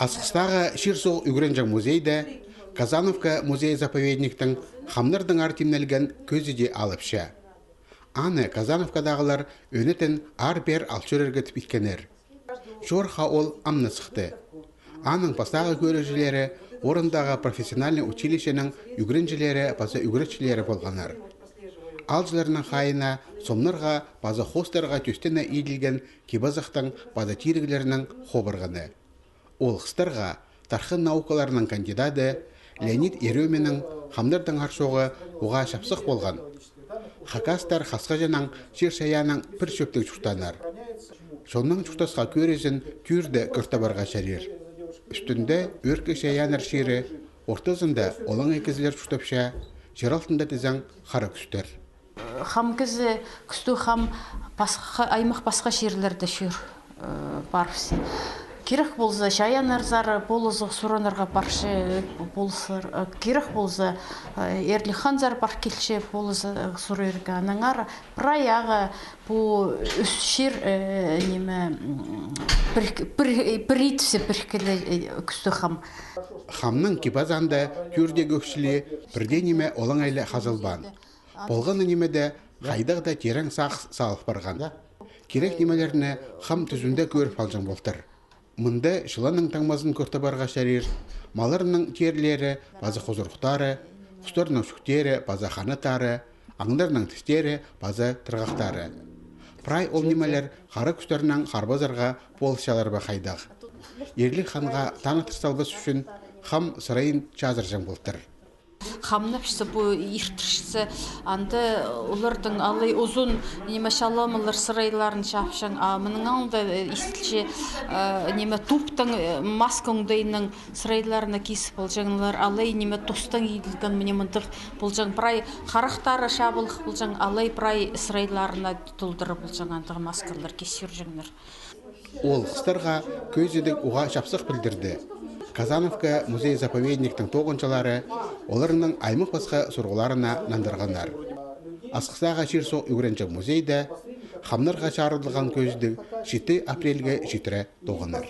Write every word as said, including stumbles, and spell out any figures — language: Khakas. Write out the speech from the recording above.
Асхыстағы чир-суғ ӱгренҷең музейде Казановка музей-заповедниктің хамнардаңар тимнелген кӧзіде алыпча. Аны Казановкадағылар ӧнетін аар-пеер ал чӧрерге тіп иткеннер. Чорыхха ол амды сыхты. Аның пастағы кӧрігҷілері орындағы профессиональный училищенің ӱгренҷілері паза ӱгретчілері полғаннар. Аалҷыларның хайиина сомнарға паза хоостарға тӧстене иділген кип-азахтың паза тиріглернің хобырғаны. Ол хыстарға тархын наукаларының кандидады Леонид Ерёминнің хамнардаңар чооғы уғаа чапсых полған. Хакастар хасхаҷанаң чир-чайааннаң пір чӧптіг чуртааннар. Чонның чуртасха кӧрізін тӧӧрде кӧр табарға чарир. Ӱстӱнде ӧӧркі чайааннар чирі, ортызында олаңай кізілер чуртапча, чир алтында тізең хара кӱстер. Хам кізі, Кӱстіг Хам пасха, аймах пасха чирлерде чӧр, э, парыбысса. Кирек полза, чайааннарзар полызығ суранарға парча, э, полызығ, э, кирек полза, э, Эрлік ханзар пар килче полызығ, э, сурарға. Аннаңар прай ағаа пу ӱс чир, э, ниме, м, пір, пір, пір итсе пір киле, э, Кӱстіг Хам. Хамның кип-азаанда тӧӧрдегі ӧк чіли пір дее ниме олаңай ла хазылбаан. Полған ниме дее хайдағ-да тирең сағыс салыл парған. Кирек нимелерні хам тӱзінде кӧріп алҷаң полтыр. Мында чыланның таңмазын кӧр табарға чарир, малларның терлері паза хузурухтары, хустарның чӱктері паза ханаттары, аңнарның тістері паза тырғахтары. Прай ол нимелер хара кӱстернең харбазарға полысчалар ба хайдағ. Эрлік ханға таныхтыр салбас ӱчӱн хам сырайын чазырҷаң полтыр. Хамнапчаза, пу иртірчезі, анда оларның алай узун, ниме, чаламалар сырайларын чапчаң, а мының алнында, э, истілче, э, ниме, туптаң, э, маска оңдайнаң сырайларына кизіп полҷаңнар, алай, ниме, тостаң иділген, мына мындағ полҷаң, прай харахтары чабылых полҷаң, алай прай сырайларына толдыра полҷаң, андағ маскалар кис чӧрҷеңнер. Ол хыстарға кӧзідіг уғаа чапсых пілдірді. Казановка музей-заповедниктің тоғынҷылары оларның аймах пасха сурығларына нандырғаннар. Асхыстағы чир-суғ ӱгренҷең музейде хамнарға чарыдылған кӧзідіг читі апрельге читіре тоғынар.